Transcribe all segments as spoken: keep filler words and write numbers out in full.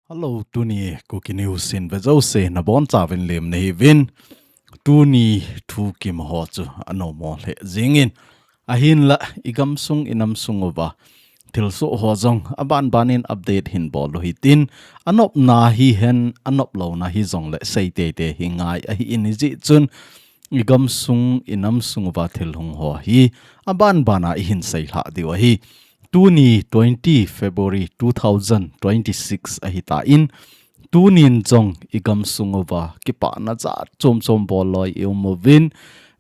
Hello, tuni Kuki News in vejouse nabonchauvin lemna hiuvin. Tuni thukim ho chu anom lheh jingin. Ahinla, igamsung inamsung uva thilsoh ho jong abanbanin update hin bol u hitin, anopna hihen, anop louna hijongle seiteitei hi ngai ahin, hijeh chun igamsung inamsung uva thil hung ho hi abanbana ihin seilhah diu ahi. Tuni twenty February two thousand twenty-six ahitan, tunin jong igamsung uva kipana jat chomchom bol loi ium uvin,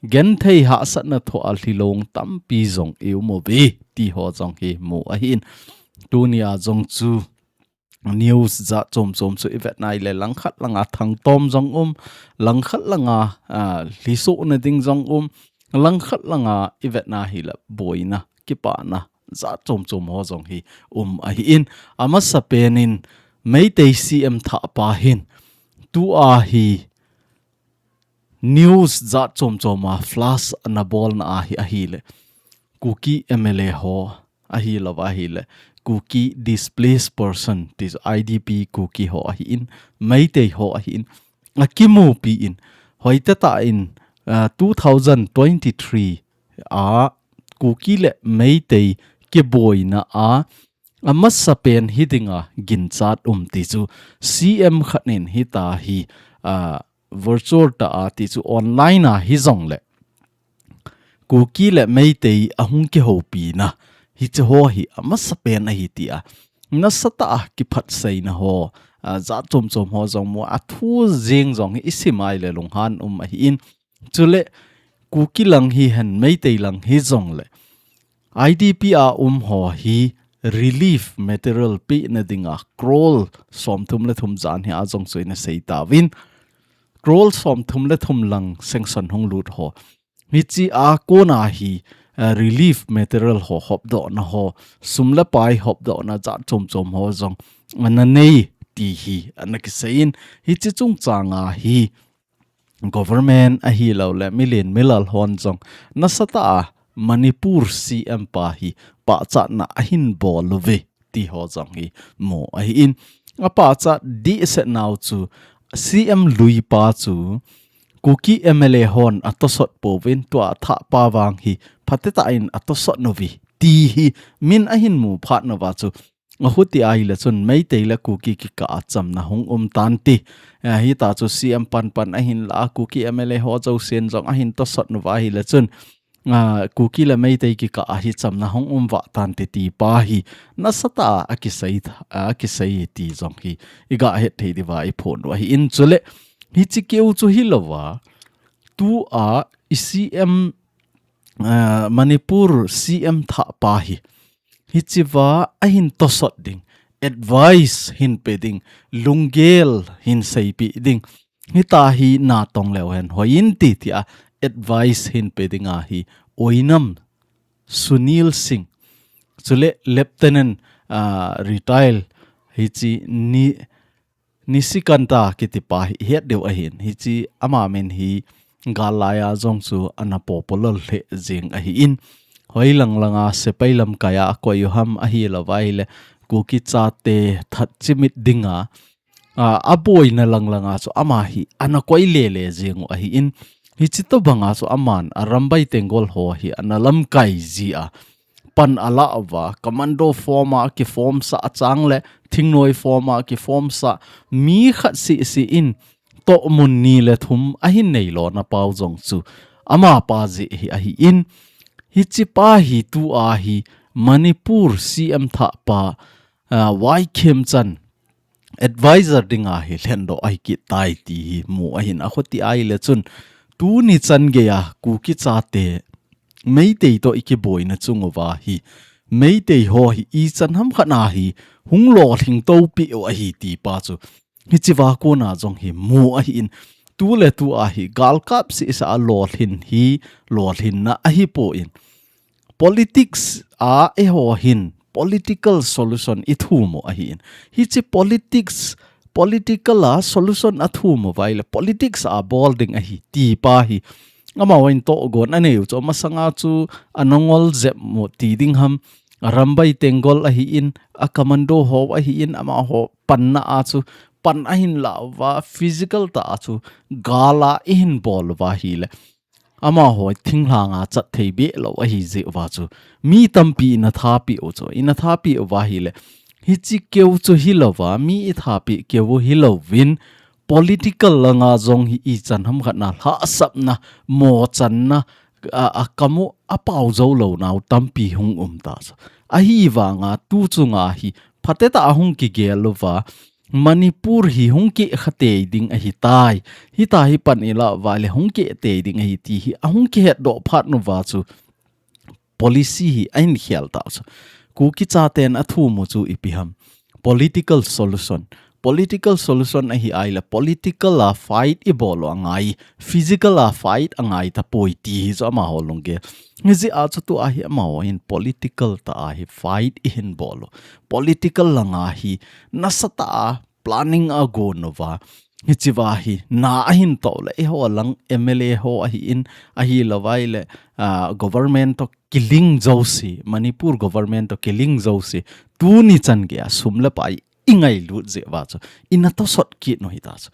genthei hahsatna thoh a lhilong tampi jong ium uve, ti ho jong hi mu ahin. Tunia jong chu news jat chomchom chu ivetna hile langkhat langa thangtom jong um, langkhat langa lhisohna ding jong um, langkhat langa ivetna hile boina, kipana jat chomchom ho jong hi um ahin. Amasapen in Meitei C M thahpa hin tua hi news jat chomchom a flash anabolna ahi, ahile Kuki M L A ho ahilouva ahile Kuki displaced person, ti chu I D P Kuki ho ahin, Meitei ho ahin, akimupin, hoitah in two thousand twenty-three a Kuki le Meitei kiboina a amasapen hidinga ginchat um ti chu C M khat in hita hi virtual tah a ti chu online a hijongle Kuki le Meitei ahung kihoupina hiche ho hi amasapen ahi tia nasatah a kiphatseina ho jat chomchom ho jong mu a, thu jeng jong hi isim ahile lunghan um ahin. Chule Kuki lang hihen, Meitei lang hijongle I D P a um ho hi relief material pehna dinga crore somthum le thum jan hi a jong chu ina seitauvin, crore somthum le thum lang sanction hung lut ho, hiche a kona hi relief material ho hopdohna ho, sum le pai hopdohna jat chomchom ho jong ana nei ti hi ana kiseiyin, hiche chungchanga hi government ahiloule milen milal hon jong nasatah a Manipur C M pa hi pachatna ahin bol uve ti ho jong hi mu ahin. Apachat dehset nau chu C M luipa chu Kuki M L A hon atosot pouvin, tua athahpa vang hi phatetah in atosot uve ti hi min ahin mu phat nauva chu, ahuti ahile chun Meitei le Kuki kikah a chamna hung um tante. Hita chu C M panpan ahinla a Kuki M L A ho jousen jong ahin tosot nauva ahile chun Kuki le Meitei kikah a hi chamna hung um vah tante ti pa hi nasatah a akisei, akisei ti jong hi igah het thei diuva iphon u ahin. Chule hiche keu chu hilouva, tua i C M, Manipur C M thahpa hi hichea ahin tosot ding, advice hinpe ding, lunggel hin seipeh ding, hita hi natong leu hen hoiyin ti tia advice hinpe dinga hi Oinam Sunil Singh, chule Lieutenant retire hiche Ni Nishikanta kitipa hi ihet diu ahin, hiche ama min hi gal laiya jong chu ana popular lheh jeng ahin, hoilang langa sepai lamkaiya akoi u ham ahilouva ahile Kuki chate that chimit dinga aboina lang langa chu ama hi ana koi lele jeng u ahin, hiche tobanga chu aman Arambai Tenggol ho hi ana lamkai jia, pan alah uva, commando form a kiform sah, achangle thingnoi form a kiform sah, mi khat sehseh in tohmun ni le thum ahin neilona pau jong chu amapa jeh hi ahin, hichepa hi tua hi Manipur C M thahpa Y Khemchand advisor dinga hi lhendoh ahi kit tai ti hi mu ahin, ahuti ahile chun tuni chan geiya Kuki chate Meitei toh ikiboina chung uva hi Meitei ho hi ichan hamkhat a hi hung lolhing toupeh u ahi ti pa chu hichea kona jong hi mu ahin, tuletua hi galkap sehseh a lolhin hi lolhinna ahipon, politics a eiho hin political solution ithum u ahin, hiche politics, political a solution athum uva ahile politics a bol ding ahi ti pa hi Amahon tohgon anei u chu, masanga chu anangol jep mo ti ding ham, a Arambai Tenggol ahin, a commando ho ahin, amaho panna a chu, pan ahin la uva, physical tah a chu, gal a eihin bol uva ahile. Amaho thinglhang a chat thei be lou ahi jeh uva chu. Mi tampi ina thapi u chu. Ina thapi uva ahile. Hichi keu chu hilouva, mi i thapi keu u hilouvin. Political langa jong hi ichan ham khat na lhahsapna, mochanna, a, a kamu a pau jou lou nau tampi hung um ta chu. Ahivanga tu chunga hi. Phatetah a hung kigel uva. Manipur hi hung keh kha tei ding ahi tai. Hita hi pan i la uva le hung keh tei ding ahi ti hi. A hung kihet doh phat uva chu. Policy hi ahin khel ta chu. Kuki chaten a thum u chu ipi ham. Political solution. Political solution ahi ahile political a fight i bol u angai. Physical a fight angai tapoi ti hi chu amaho lunggel. Hijeh a chu tua hi amaho hin political tah a hi fight eihin bol u. Political langa hi nasatah a planning a gon uva. Hichiva hi na ahin toh le eiho lang M L A ho ahin ahilouva ahile, ah, government to kiling jouse, Manipur government to kiling jouse. Tuni chan geiya sum le pai i ngailut jeh uva chu. Ina tosot kit u hita chu.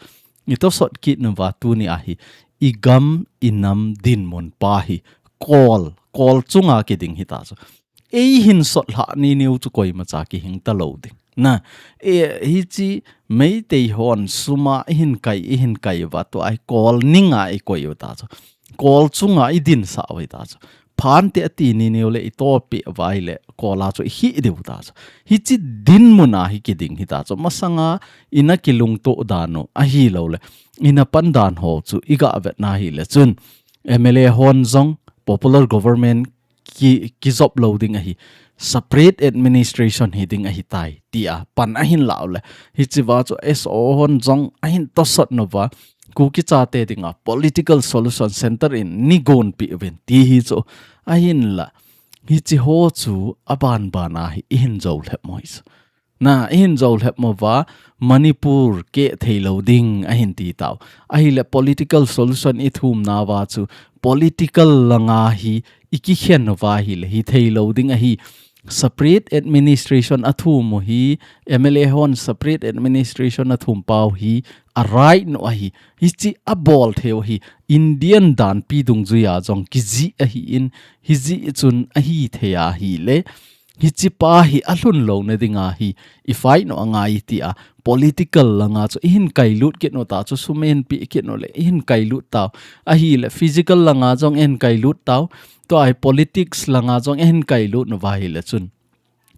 I tosot kit uva tuni a hi i gam i nam dinmun pa hi kol, kol chunga kiding hita chu. Eihin sot lhah ni niu chu koimacha kihing ta lou ding. Na, e, hichi Meitei hon sum a eihin kai, eihin kai uva tua hi kol ninga i koi u ta chu. Kol chunga i dinsah u hita chu. Phante ati ni niu le i topi uva ahile kol a chu i hi diu ta chu. Hichi dinmun a hi kiding hita chu. Masanga ina kilungto dan u ahilou le. Ina pan dan ho chu i ga vet na ahile chun. M L A hon jong popular government ki, kijop lou ding ahi. Separate administration hi ding ahi tai. Tia pan ahin la u le. Hichiva chu S O hon jong ahin tosot uva. Kuki chate dinga political solution center in nei gonpi uvin. Ti hi chu ahin la. Hichi ho chu aban ban a hi eihin jou lhep mo hi chu. Na, eihin jou lhep mo uva, Manipur keh thei lou ding, ahin ti tau. Ahile political solution i thum nauva chu, political langa hi, i kikhen uva ahile, hi thei lou ding ahi. Separate administration a thum u hi, M L A hon separate administration a thum pau hi, a right u ahi. Hichi a bol thei u hi, Indian danpi dungjuia jong kijih ahin, hijeh chun ahi thei ahile. Hichi pa hi alhun louna dinga hi i fight u angai tia political langa chu eihin kailut kit u ta chu sum eihin pe kit u le eihin kailut tau. Ahile physical langa jong eihin kailut tau. Tua hi politics langa jong eihin kailut uva ahile chun.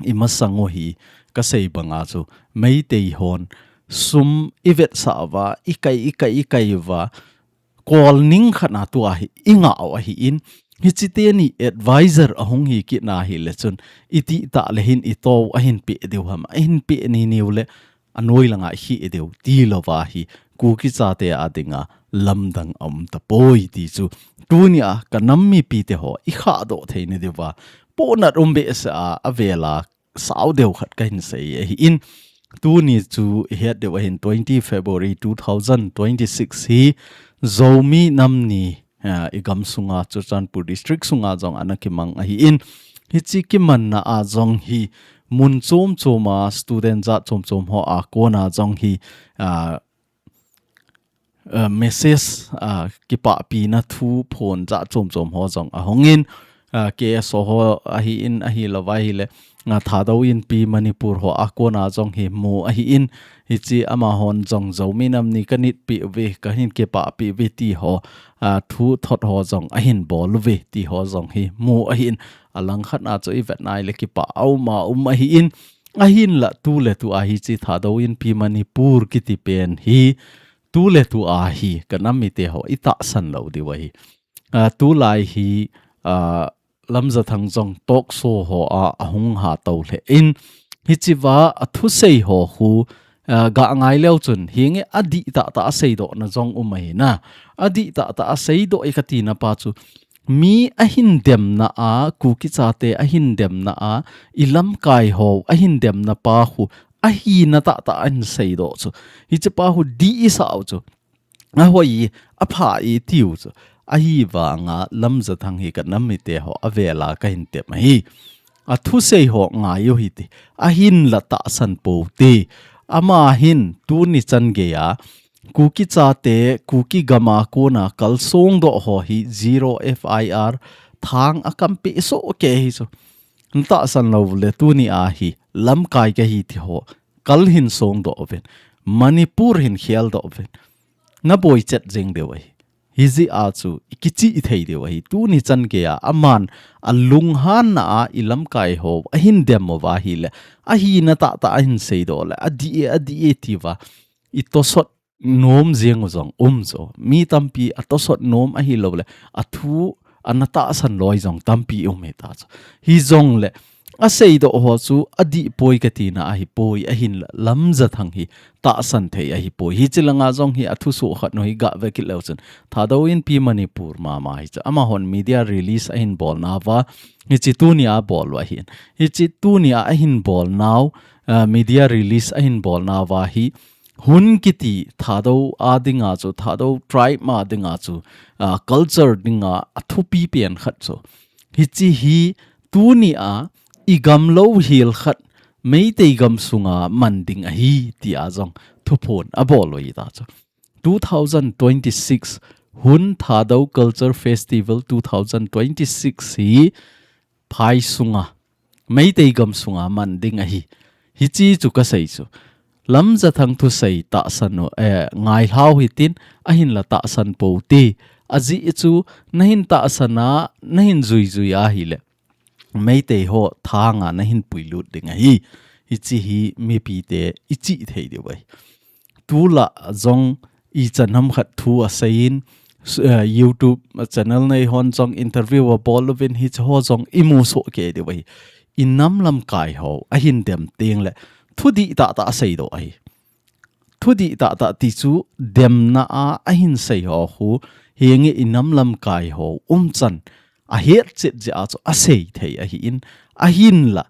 I masang u hi kasei banga chu Meitei hon sum i vetsah uva, i kai, i kai, i kai uva. Kol ning khat na tua hi i ngah u ahin, hichi teni advisor ahung hi kit na ahile chun, i tih tah le hin i to u ahin pe diu ham, ahin pe ni niu le, anoi langa i hi diu, ti louva hi, Kuki chate a dinga, lamdang a um tapoi ti chu, tunia ka nam mipite ho, i khahdoh thei ni diuva, pohnat um behseh a, avela, sao deu khat kahin sei ahin. Tuni chu i het diu ahin twenty February two thousand twenty-six hi Zomi nam ni, ah, i gam sunga Churachandpur district sunga jong ana kimang ahin. Hichi kimanna a jong hi mun chom chom a student jat chom chom ho a kona jong hi, ah, ah, message, ah, kipahpina thu phone jat chom chom ho jong ahungin, ah, K S O ho ahin ahilouva ahile, ah, Thadou Inpi Manipur ho a kona jong hi mu ahin, hichi amahon jong Zomi nam ni kanit pi uve, kahin kipah pi uve ti ho, ah, thu thot ho jong ahin bol uve ti ho jong hi mu ahin, alangkhat na chu i vet na ahile kipah a um a um ahin, ahinla tu le tu a hichi Thadou Inpi Manipur kiti pen hi, tu le tu a hi, ka nam mite ho, i tahsan lou diu ahi. Ah, tulai hi, ah, Lamjathang jong talk show ho a, ahung ha to lheh in, hichiva a thusei ho khu, ah, ga ngai leu chun, hinge adih tah tah a seidoh na jong um ahi na. Adih tah tah a seidoh i kati na pa chu, mi ahin demna a, Kuki chate ahin demna a, i lamkai ho ahin demna pa khu, ahina tah tah ahin seidoh chu. Hichi pa khu dih i sa u chu. Ahoi, apha i tiu chu. Ahivanga Lamjathang hi ka nam mite ho avela kahin tep ahi. Athusei ho ngai u hite. Ahinla tahsan pou te. Ama hin tuni chan geiya Kuki chate, Kuki gama kona kalsong doh ho hi zero F I R thang a kampi soh kei hi chu. Natahsan lou le tuni a hi lamkai kahi ti ho kal hin song doh uvin. Manipur hin khel doh uvin. Naboi chet jeng diu ahi. Hijeh a chu ikichih thei diu ahi. Tuni chan geiya aman alunghanna a ilamkai ho ahin dem uva ahile, ahina tahtah ahin seidoh le, adih e, adih e tiuva itosot nom jeng u jong um chu. Mi tampi atosot nom ahilou le, athu ana tahsan loi jong tampi um hita chu. Hijong le, aseidoh ho chu adih poi katina ahipoi, ahinla Lamjathang hi tahsan thei ahipoi. Hiche langa jong hi athusoh khat nu hi gave kit leu chun, Thadou Inpi Manipur mama hi chu. Amahon media release ahin bol nauva, hiche tuni a bol u ahin. Hiche tuni a ahin bol nau, ah, media release ahin bol nauva hi, Hun kiti Thadou a dinga chu, Thadou tribe a dinga chu, ah, culture dinga athupi pen khat chu. Hiche hi tuni a igam lou hel khat Meitei gam sunga man ding ahi tia jong thuphon abol u hita chu. Two thousand twenty-six Hun Thadou Culture Festival two thousand twenty-six hi phai sunga, Meitei gam sunga man ding ahi. Hiche chu kasei chu. Lamjathang thusei tahsan u, eh, ngailhau hitin, ahinla tahsan pou te. Ajeh chu nahin tahsan a, nahin juijui ahile, Meitei ho thanga nahin puilut ding ahi. Hiche hi mipite ichih thei diu ahi. Tulai jong ichan ham khat thu aseiyin, s-, eh, YouTube channel nei hon jong interview abol uvin hiche ho jong imusoh kei diu ahi. Inam lamkai ho ahin dem teng le thudih tahtah aseidoh ahi. Thudih tahtah ti chu demna a ahin sei ho khu, henge inam lamkai ho umchan ahet chet jeh a chu asei thei ahin, ahinla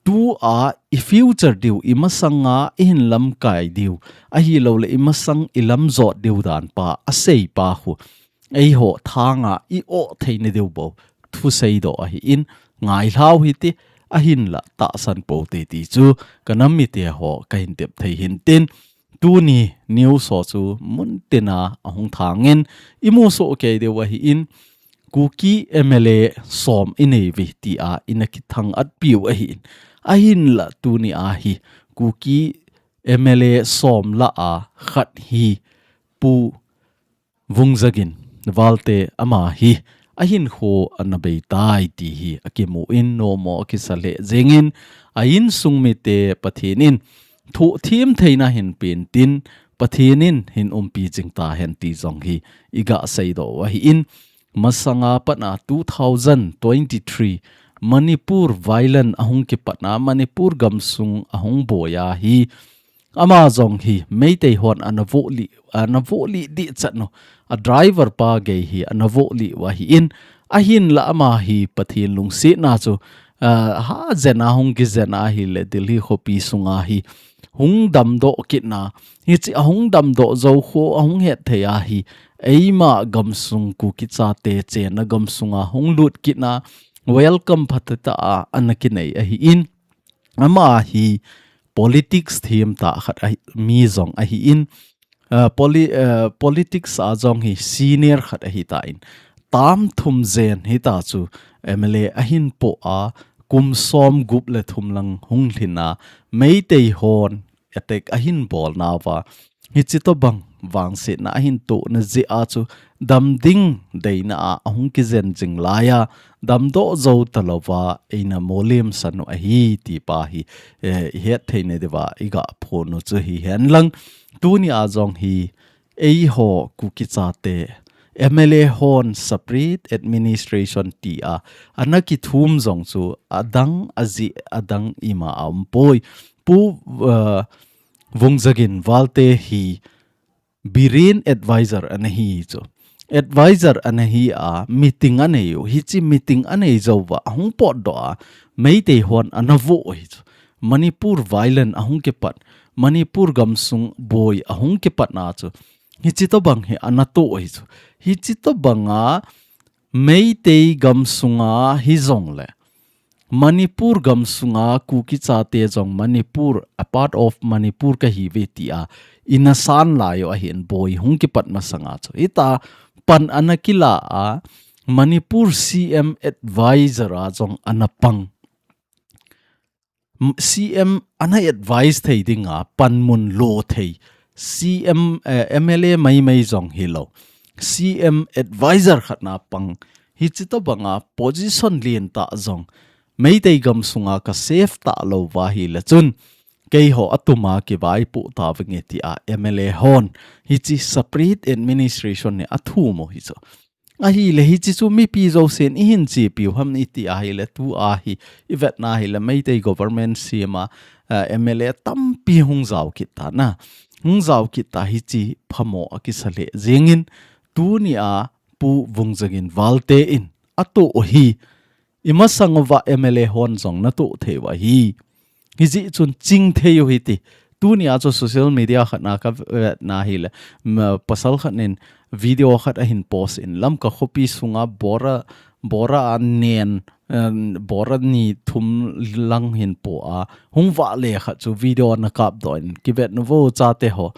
tua i future diu, imasanga ihin lamkai diu, ahilou le imasang ilamjot diu dan pa asei pa khu, eiho thanga i-oh theina diu bou thuseidoh ahin, ngailhau hite, ahinla tahsan pou te ti chu ka nam mite ho kahin tep thei hintin, tuni news ho chu muntina ahung thangin imusoh kei diu ahin, Kuki M L A som inei uve tia ina kithang-at piu ahin. Ahinla tuni a hi Kuki M L A som lah a khat hi Pu Vungzagin Valte ama hi ahinkho ana beitai ti hi akimun, nomo akisa lheh jengin, a insung mite Pathen in thohthim theina hinpen tin, Pathen in hin umpi jing tahen ti jong hi iga seidoh u ahin, masanga pat a two thousand twenty-three Manipur violence ahung kipat a, Manipur gamsung ahung boi a hi, ama jong hi Meitei hon ana vohlih, ana vohlih dehchat u, a driver pa gei hi ana vohlih u ahin, ahinla ama hi Pathen lungsetna chu, ah, ha jen a hung kijen ahile Delhi khopi sunga hi hung damdoh kitna, hiche ahung damdoh jou khu ahung hetthei a hi, eima gamsung Kuki chate chenna gamsunga hung lut kitna, welcome phatah a ana kinei ahin, ama hi politics themtah khat ahi, mi jong ahin, ah, poli-, ah, politics a jong hi senior khat ahitan, term thum jen hita chu M L A ahin po a, kum som gup le thum lang hung lhin a, Meitei hon attack ahin bol nauva, hiche tobang vangsetna ahin tohna jeh a chu damding deina a ahung kijen jing laiya, damdoh jou talouva eina molemsan u ahi ti pa hi, eh, ihet theina diuva iga phon u chu hihen lang, tuni a jong hi eiho Kuki chate M L A hon separate administration tia ana kithum jong chu adang ajeh adang ima aumpoi. Pu, uh, Vungzagin Valte hi Biren advisor ana hi chu. Advisor ana hi a meeting anei u. Hiche meeting anei jouva ahung potdoh a, Meitei hon ana voh u hi chu. Manipur violence ahung kipat, Manipur gamsung boi ahung kipatna chu Hichi tobang hi ana to hi chu. Hichi tobanga Meitei gam sunga hi jongle Manipur gam sunga Kuki chate jong Manipur, a part of Manipur kahi ve tia ina san lai u ahin boi hung kipat masanga chu. Hita pan ana kila a Manipur C M advisor a jong ana pang. M-, C M ana advise thei dinga panmun lo thei. C M, eh, M L A mai mai jong hi lo. C M advisor khat na pang. Hichi tobanga position lien ta jong Meitei gam sunga ka safe ta lo va hi le chun keiho atuma kivai pu ta vinge tia M L A hon hichi separate administration ni a thu mo hi chu. Ahile hichi chu mipi jousen ihin chepiu ham iti ahile tu ahi ivetna ahile Meitei government sema, eh, M L A tampi hung jao kit ta na. Hung jao kit ta hichi phamo akisa le jingin tunia Pu Vungjagin Valte in ato hi imasang uva M L A hon jong na to thei u ahi. Hijeh chun ching thei u hiti. Tunia chu social media khat na ka vetna hile, ma, pasal khat nin video khat ahin post in Lamka khopi sunga bora, bora a nen, em, bora ni thum lang hin po a hung vah le khat chu video na kap doh in kivet nu vo chate ho.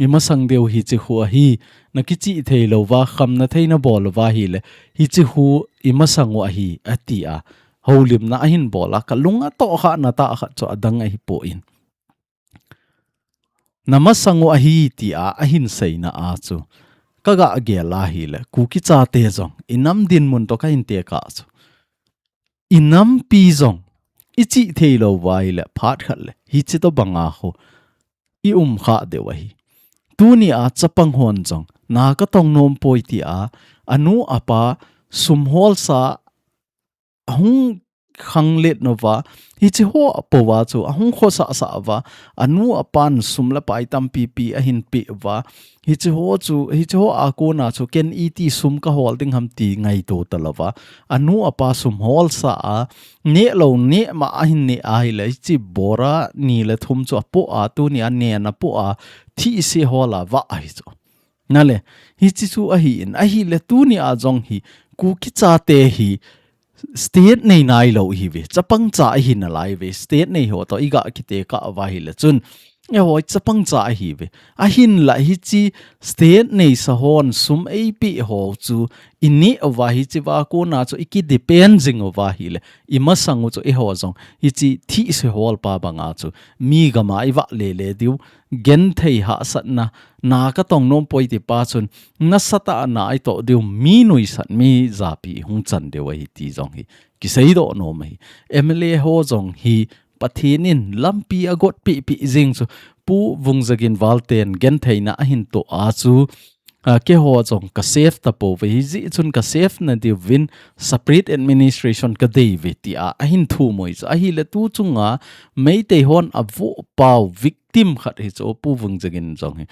Imasang deu hichi khu ahi, na kichi thei lo va, kham na thei na bol va hile, hichi khu imasang u ahi, ati a. Holimna ahin bol a, ka lung ato kha na ta khat chu adang ahi po in. Na masang u ahi tia ahin seina a chu. Ka ga gel ahile, Kuki chate jong, inam dinmun to ka hin tekah chu. Inampi jong, ichi thei lo va hile, phat khat le, hichi tobanga khu, i um kha deu ahi. Tunia chapang hon jong, na ka tong nom poi tia, anu apa, sum holsa, ahung khanglet nu va, hichi ho apo va chu, ahung khosa sa va, anu apan sum le pai tampi pi ahin pe va, hichi ho chu, hichi ho a kona chu, ken iti sum ka hol ding ham ti ngaito ta lo va, anu apa sum holsa a, ne lo ne ma ahin ne ahile, hichi bora ni le thum chu apo a, tunia nen apo a, thi se hol a va ahi chu. Nale, hichi chu ahi in, ahile tunia jong hi, Kuki chate hi, state nei nai lo hi ve, chapang cha ahi nalai ve, state nei ho to i ga kitekah va hile chun, e hoi chapang cha ahi ve, ahinla hichi state nei sa hon sum eipe ho chu, i ne va hichi va kona chu i ki depend jing va hile, imasang u chu eiho jong, hichi thi se hol pa banga chu, mi gama i va le le diu, genthei hahsatna, na ka tong nom poi ti pa chun, nasatah a na i to diu mi nuisat mi japi hung chan diu ahi ti jong hi. Kisei doh nom ahi. M L A ho jong hi Pathen in lampi agot pi pi jing chu Pu Vungjagin Valten gentheina ahin to a chu, a, keiho jong ka safe ta po ve hijeh chun ka safe na diuvin separate administration ka dei ve tia ahin thu mo hi chu. Ahile tu chunga Meitei hon avo pau vik victim khat hi chu Pu Vungjagin jong hi.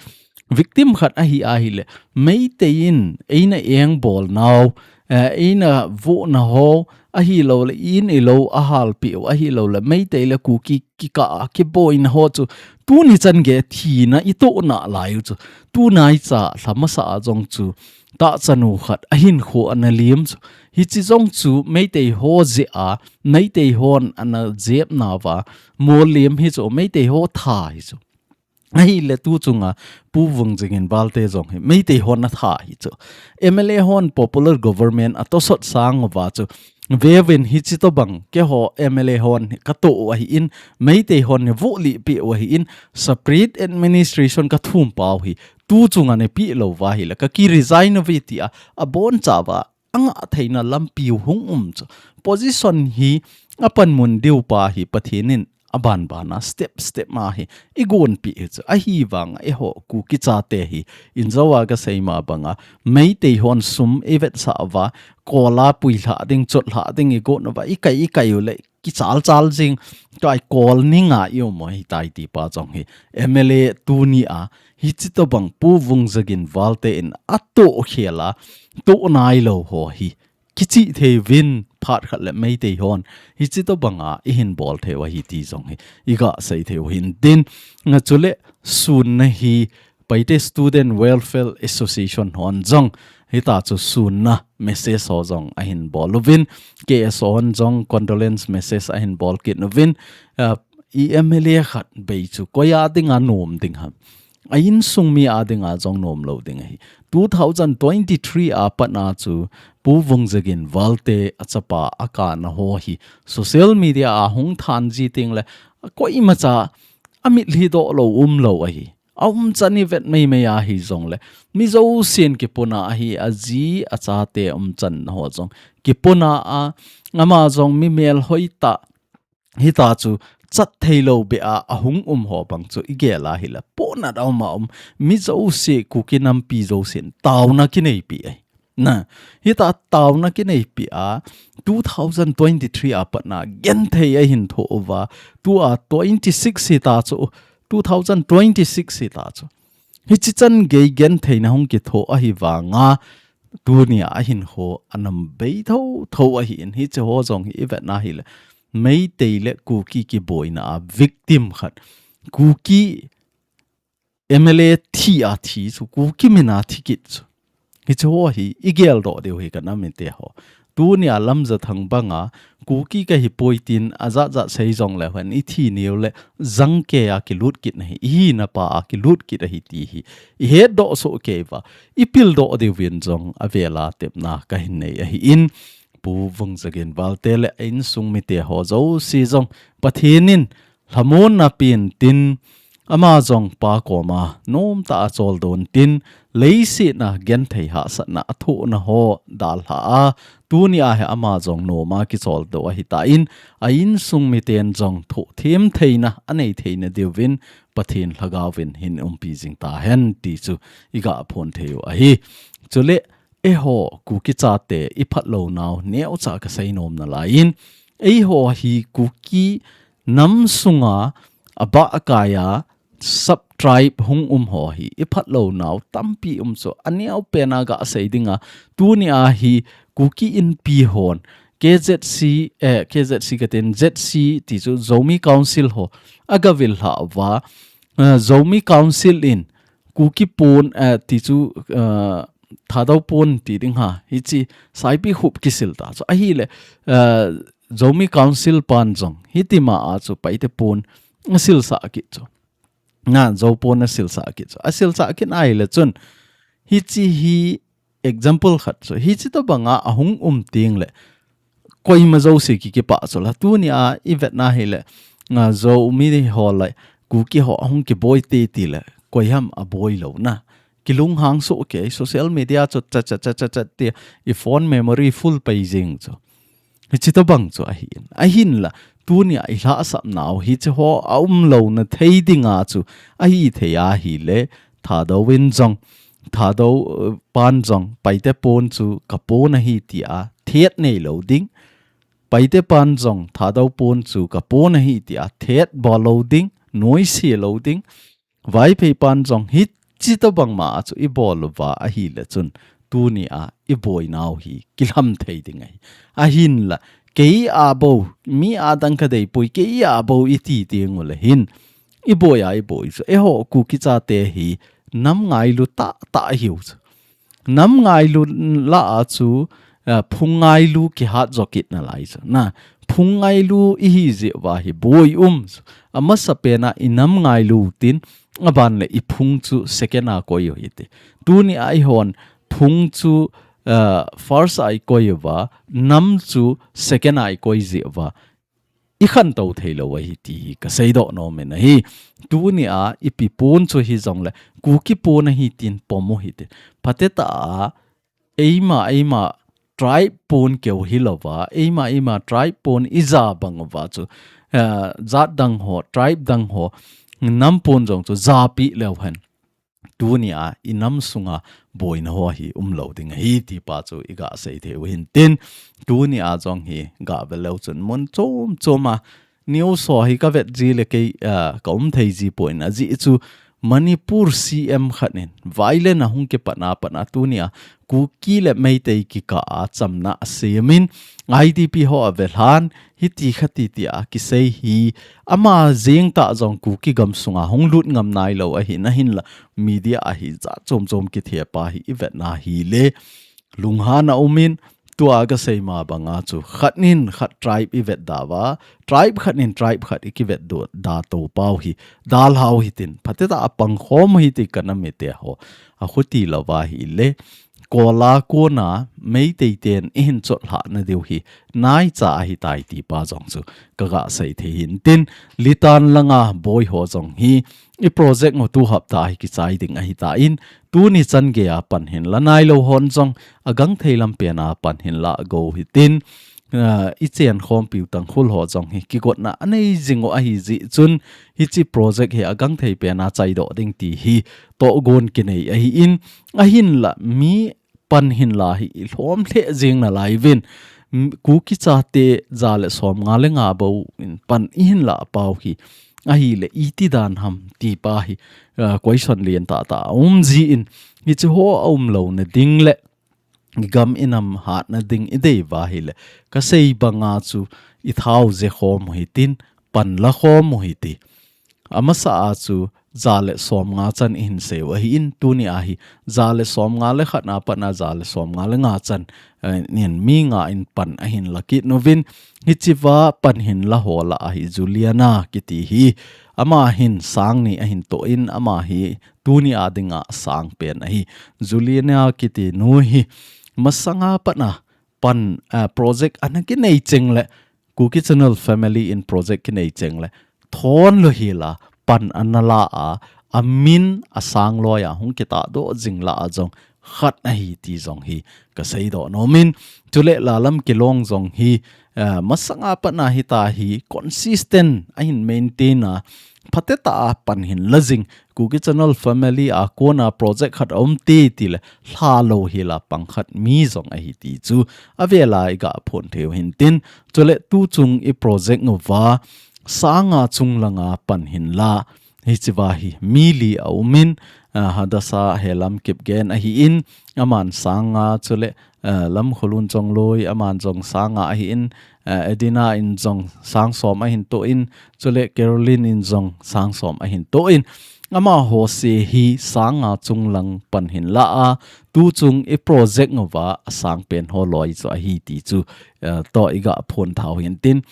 Victim khat ahi ahile, Meitei in eina engbol nau, eh, eina vohna ho, ahilou le in ilo ahal piu, ahilou le Meitei le Kuki kikah a kiboina ho chu, tuni chan gei thina i toh nalai u chu, tunai cha lha masa a jong chu, tahchanu khat ahin khu ana liam chu, hichi jong chu Meitei ho jeh a, Meitei hon ana jep nauva, mol liam hi chu, Meitei ho tha hi chu. Ahile tu chunga Pu Vungjagin Valte jong hi Meitei hon atha hi chu. M L A hon popular government atosot sang uva chu. Veuvin hichi tobang keiho M L A hon ka to u ahi in Meitei hon ni voh lih peh u ahi in separate administration ka thum pau hi tu chunga ni peh lou va hile ka ki resign uve tia abon chauva anga theina lampi u hung um chu. Position hi apanmun diu pa hi Pathen in aban bana step step ma hi i gonpeh hi chu. Ahivanga eiho Kuki chate hi injouva ka seima banga Meitei hon sum i vetsah uva, kola puilha ding, chotlha ding i gon uva, i kai, i kai u le kichal chal jing, kai kol ninga i um u ahitai ti pa jong hi M L A tuni a hichi tobang Pu Vungjagin Valte in ato khel a, to nailou ho hi kichih thei uvin phat khat le Meitei hon hichi tobanga i hin bol thei u ahi ti jong hi i ga sei thei u hin tin. Nga chule sun na hi Paite Student Welfare Association hon jong hita chu sunna message ho jong ahin bol uvin, K S O hon jong condolence message ahin bol kit uvin, uh, M L A khat bei chu koi a dinga nom ding ham. A insung mi a dinga jong nom lou ding ahi. Two thousand twenty-three a pat na chu Pu Vungzagin Valte a chapa a kana ho hi social media a hung than ji ting le koimacha a mitlhi doh lou um lou ahi. A umchan i vet meimei ahi jong le mi jousen kipuna ahi, a ji a chate umchan ho jong kipuna a, ama jong mi melhoi tah hita chu chat thei lou beh a, a hung um ho bang chu i gel a hile, ponat a um a um, mi jouse, Kuki nampi jousen tauna kineipi ahi. Na, hita tauna kineipi a, two thousand twenty-three a pat na genthei ahin tho uva, tua twenty-six hita chu, two thousand twenty-six hita chu. Hichi chan gei gentheina hung kitho ahi vanga, tunia ahin ho a nam bei tho tho ahi in, hichi ho jong hi i vet na hile, Meitei le Kuki kiboina a victim khat, Kuki M L A thi a thi chu, Kuki min a thi kit chu. Hichi ho hi i gel doh diu hi ka nam in te ho. Tunia Lamjathang banga, Kuki ka hi poi tin a jat jat sei jong le hen i thi niu le jang ke a kilut kit na hi, i hina pa a kilut kit ahi ti hi. I het doh soh kei va, i pil doh diu vin jong a vela tepna ka hin nei ahi in, Pu Vungzagin Valte le a insung mite ho jouse jong Pathen in lhamonna pen tin, ama jong pa koma nomtah a choldon tin, leiset a genthei hahsatna a thohna ho dalha a, tunia hi ama jong noma kicholdo ahi ta in, a insung miten jong thoh them theina a nei theina diuvin Pathen lhagao vin hin umpi jing ta hen ti chu i ga phon thei u ahi. Chule, eiho Kuki chate i phatlou nau neocha ka sei nom nalai in, eiho hi Kuki nam sunga a bah a kai a sub tribe hung um ho hi i phatlou nau tampi um chu, a neo pen a ga sei dinga, tunia hi Kuki Inpi hon K Z C, eh, K Z C ka tin, Z C ti chu Zomi Council ho a ga vil lha uva, eh, Zomi Council in Kuki pon, eh, ti chu, eh, Thadou pon ti ding ha, hichi Saipikhup kisil ta chu. Ahile, eh, Zomi Council pan jong hiti ma a chu Paite pon a silsah kit chu. Na, Zo pon a silsah kit chu. A silsah kit ahile chun, hichi hi example khat chu. Hichi tobanga a hung um ting le, koima jouse ki kipah chu la. Tunia i vet na hile, nga Zomi ho le Kuki ho a hung kiboi te ti le, koi ham a boi lou na. Kilunghang soh kei, social media chu cha cha cha cha cha ti, i phone memory full pai jing chu. Hichi tobang chu ahi in. Ahinla, tunia i lhahsap nau hichi ho a um louna thei dinga chu, ahi thei ahile, Thadou in jong, Thadou, eh, pan jong, Paite pon chu ka pon ahi tia thet nei lou ding. Paite pan jong, Thadou pon chu ka pon ahi tia thet bol lou ding, noise lou ding. Vaiphei pan jong hichi tobang ma a chu i bol uva ahile chun, tunia i boi nau hi kilham thei ding ahi. Ahinla, kei a bou, mi a dang ka dei poi, kei a bou i ti ting u le hin, i boi a i boi chu, eiho Kuki chate hi nam ngailu tah tah hiu chu. Nam ngailu la a chu, eh, phung ngailu kihat jo kit nalai chu. Na, phung ngailu i hi jeh uva hi boi um chu. A masa pen a i nam ngailu tin, a ban le i phung chu second a koi u hite. Tunia i hon phung chu, eh, first a i koi uva, nam chu second a i koi jeh uva, i khantou thei lou ahi ti hi ka seidoh nom in ahi. Tunia i pi pon chu hi jong le, Kuki pon ahi tin pom u hite. Phatecha a, eima, eima tribe pon keu hi louva, eima, eima tribe pon i ja bang uva chu, eh, jat dang ho, tribe dang ho, nam pon jong chu japi leu hen. Tunia i nam sunga boina ho hi um lou ding ahi ti pa chu i ga sei thei u hin tin. Tunia jong hi ga ve leu chun mun chom chom a news ho hi ka vet ji le kei, ah, ka um thei ji poi in ajeh chu Manipur C M khat in violent a hung kipat na pat na tunia Kuki le Meitei kikah a chamna asem in, I D P ho avelhan, hiti khati tia kisei hi, ama jeng tah jong Kuki gamsunga hung lut ngam nailou ahi nahinla, media a hi jat chom chom kithe pa hi ivet na hile, lunghan a um in, tua kasei ma banga chu khat nin khat tribe ivet da uva, tribe khat nin tribe khat ikivet da to pau hi, dalhau hitin, phatechan apang khom u hite kana mite ho, akhuti louva hile, Kola kona Meitei ten ihin chotlhah na diu hi naicha ahitai ti pa jong chu kaga sei thei hin tin, Litan langa boi ho jong hi i project u tu hapta hi kichai ding ahitan, tuni chan geiya pan hinla nailou hon jong agangthei lam pena pan hinla go hitin, ah, ichen khompiu Tangkhul ho jong hi kigotna anei jing u ahi jeh chun, hiche project hi agangthei pena chaidoh ding ti hi tohgon kinei ahin, ahinla mi pan hinla hi ilhom lheh jeng nalai uvin, m-, Kuki chate ja le som nga le nga bou in pan ihin lah pau hi, ahile iti dan ham ti pa hi, ah, question lien tah tah aum jin, hiche ho aum louna ding le igam inam hatna ding idei uva hile, kasei banga chu ithao je khom u hitin, pan la khom u hite. Amasa a chu ja le som nga chan ihin sei u ahin, tunia hi ja le som nga le khat na pat na ja le som nga le nga chan, eh, nin mi nga in pan ahin la kit uvin, hichea pan hin la ho lah a hi Juliana kiti hi, ama hin sang ni ahin toh in, ama hi tunia dinga sang pen ahi. Juliana kiti nu hi masanga pat na pan, eh, project ana kinei cheng le, Kuki Channel Family in project kinei cheng le, thon lou hila pan ana la a, amin asang loi a hung kitahdoh jing lah a jong khat ahi ti jong hi kasei doh nom in, chule la lam kilong jong hi, eh, masanga pat na hita hi consistent ahin maintain a, phatechan pan hin la jing, Kuki Channel Family a kona project khat aum ti ti le, lha lou hila pang khat mi jong ahi ti chu avel a iga phon thei u hin tin, chule tu chung i project uva, sang nga chung langa pan hin la, hichea hi mi li aum in, ah, Hadassah Helam Kipgen ahin, aman sang nga, chule, ah, Lamkholun Chongloi, aman jong sang nga ahin, ah, Edina in jong sang som ahin toh in, chule Caroline in jong sang som ahin toh in, amaho jouse hi sang nga chung lang pan hin la a, tu chung i project uva asang pen ho loi chu ahi ti chu, ah, toh iga phon thau hin tin,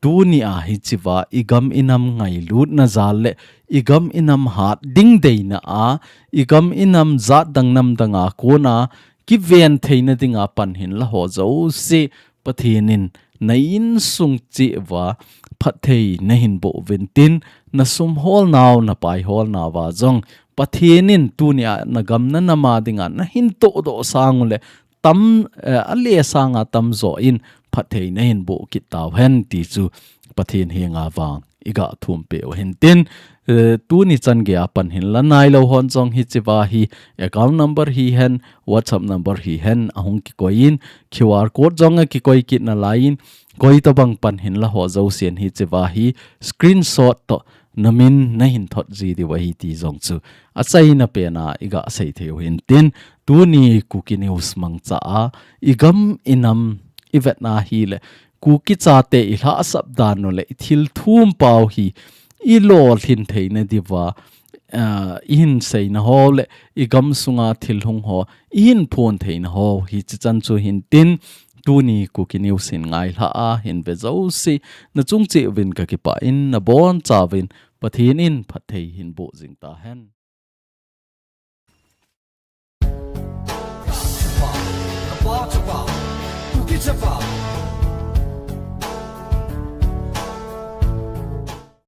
tunia hichea igam inam ngailutna jal le igam inam hat ding deina a, igam inam jat dang nam danga kona kiven theina dinga pan hin la ho jouse Pathen in na insung cheh uva phatthei nahin boh uvin tin, na sum holnau, na pai holnau va jong Pathen in tunia na gam na nam a dinga nahin tohdoh sang u le, tam, eh, ale sanga tamjo in phatthei nahin boh kit tau hen ti chu Pathen henga vang iga thum peh u hin tin, eh, tuni chan geiya pan hin la nailou hon jong hichea hi account number hihen, WhatsApp number hihen ahung kikoi in, Q R code jong akikoi kit nalai in, koi tobang pan hin la ho jousen hichea hi screenshot toh namin nahin thot ji diu ahi ti jong chu achaina pena iga sei thei u hin tin, tuni Kuki News mangcha a igam inam ivet na hile, Kuki chate ilhahsap dan u le ithil thum pau hi ilolhin theina diuva, ah, ihin seina ho le igam sunga thil hung ho ihin phon theina ho hichi chan chu hin tin, tuni Kuki News hin ngailha a hin ve jouse, na chung cheh uvin kakipah in, na boncha uvin Pathen in phatthei hin boh jing tahen. Kuki Chapa,